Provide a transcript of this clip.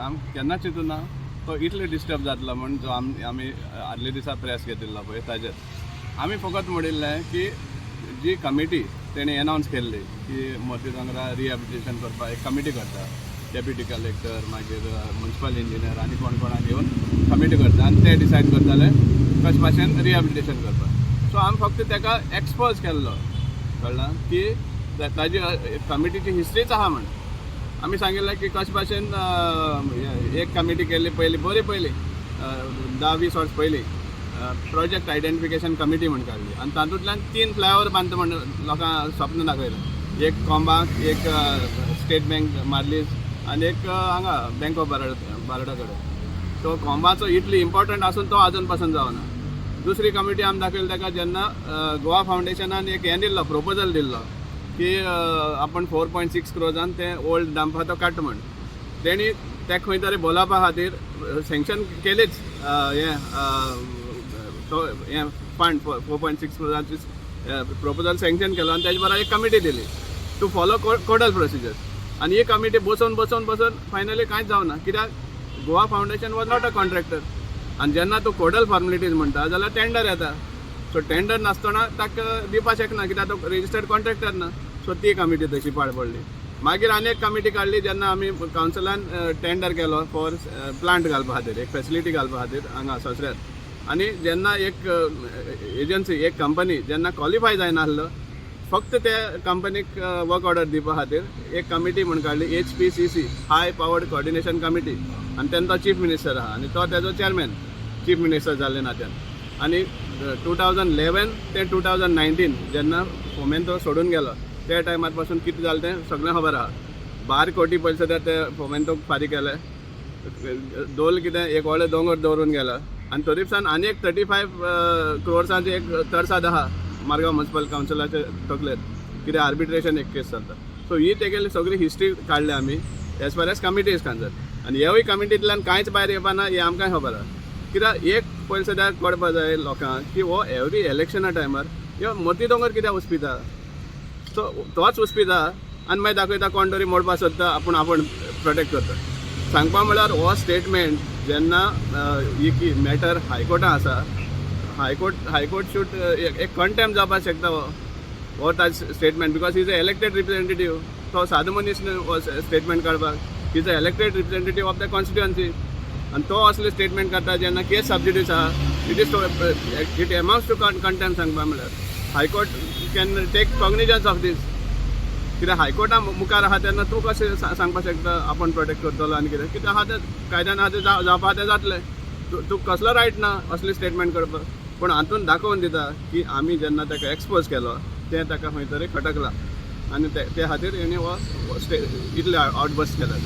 आम केन्नाच चिंतूना तो इतले डिस्टर्ब जातलो म्हूण, जो आमी आदले दिसा प्रेस घेतिल्लो पळय ताजेर. आमी फकत म्हणिल्लें की जी कमिटी तेणी एनावन्स केल्ली की मोती दोंगरा रिहेबिलिटेशन करपाक एक कमिटी करता, डेप्युटी कलेक्टर, मागीर मुन्सिपल इंजिनियर आनी कोण कोणाक घेवन कमिटी करता आनी ते डिसायड करताले कशे भाशेन रिहेबिलिटेशन करपाक. सो आमी फक्त ताका एक्सपोज केल्लो, कळ्ळां, की ताजी कमिटीची हिस्ट्रीच आहा म्हण. आमी सांगिल्लें की कशे भाशेन एक कमिटी केल्ली पयली, बरी पयली, 10-20 वर्स पयलीं प्रोजेक्ट आयडेंटिफिकेशन कमिटी म्हण काडली आनी तातूंतल्यान तीन फ्लायओवर बांदता म्हण लोकांक स्वप्न दाखयलें, एक कोंबाक, एक स्टेट बँक मार्लीस आनी एक हांगा बँक ऑफ बरोडा, बारोडा कडेन. सो कोंबाचो इतली इम्पॉर्टंट आसून तो आजून पासून जावना. दुसरी कमिटी आमी दाखयली ताका जेन्ना गोवा फावंडेशनान एक हें दिल्लो, प्रोपोजल दिल्लो की आपण 4.6 क्रोजान ते ओल्ड डंप आहा तो काडटा म्हण. तेणी ते खंय तरी बोलावपा खातीर सँक्शन केलीच हें तो हें फंड, 4.6 क्रोजाची प्रोपोजल सँक्शन केलो आनी तेजे बरोबर एक कमिटी दिली टू फॉलो कोडल प्रोसिजर. आनी ही कमिटी बसोवन बसोवन बसोवन फायनली कांयच जावना, कित्याक Goa Foundation was not a contractor. आनी जेन्ना तूं कोडल फॉर्मेलिटीज म्हणटा जाल्यार टेंडर येता. सो टेंडर नासतना ताका दिवपाक शकना, कित्याक तो रेजिस्टर्ड कॉन्ट्रॅक्टर ना. सो ती कमिटी तशी पाड पडली. मागीर आनी एक कमिटी काडली जेन्ना आमी कावन्सिलान टेंडर केलो फॉर प्लांट घालपा खातीर, एक फेसिलिटी घालपा खातीर हांगा ससऱ्यार. आनी जेन्ना एक एजन्सी, एक कंपनी जेन्ना क्वॉलिफाय जायना आसलो, फक्त ते कंपनीक वर्क ऑर्डर दिवपा खातीर एक कमिटी म्हूण काडली, HPCC, High Powered Coordination Committee. आनी तेन्ना तो चीफ मिनिस्टर आहा आनी तो तेजो चेअरमॅन चीफ मिनिस्टर जाल्ले नात्यान. आनी 2011 ते 2019, जेन्ना फोमेंतो सोडून गेलो, त्या टायमार पासून कितें जालें तें सगळें खबर आहा. 12 कोटी पयशे ते फोमेंतोक फारीक केले. दोल कितें एक व्हडले दोंगर दवरून गेला. आनी तरी सान आनी एक 35 क्रोर्सांचे एक तरसाद आहा मारगांव म्युन्सिपल कावन्सिलाचे तकलेर, कितें आर्बिट्रेशन एक केस चलता. सो ही तेगेली सगळी हिस्ट्री काडल्या आमी as far as committee is concern. आनी ह्योय कमिटींतल्यान कांयच भायर येवपा ना हें आमकां खबर आहा. कित्याक एक पयलीं सद्याक कळपा जाय लोकांक की हो एवरी इलेक्शना टायमार ह्यो मोती दोंगर कित्याक उस्पिता. सो तोच उस्पिता आनी मागीर दाखयता कोण तरी मोडपा सोदता, आपूण आपूण प्रोटेक्ट करता. सांगपा म्हळ्यार हो स्टेटमेंट जेन्ना ही की मॅटर हायकोर्टान आसा, हायकोर्ट should एक कंटेम्प्ट जावपाक शकता हो ताजो statement, because is a elected representative. तो सादो मनीस न्हय हो स्टेटमेंट काडपाक. Is a elected representative of the constituency आनी तो असले स्टेटमेंट काडटा जेन्ना केस सब ज्युडीस आहा, it amounts to contempt. सांगपा म्हळ्यार High Court can take cognizance of this, कित्याक हायकोर्टा मुखार आहा तेन्ना तूं कशें सांगपाक शकता आपूण प्रोटेक्ट करतलो आनी कितें कितें आहा तें कायद्यान आहा तें जावपा तें जातलें. तूं तुका कसलो रायट ना असली स्टेटमेंट करपाक. पूण हातून दाखोवन दिता की आमी जेन्ना ताका एक्सपोज केलो तें ताका खंय तरी खटकलां आनी ते खातीर हेणी हो इतले आवटबर्स्ट केला.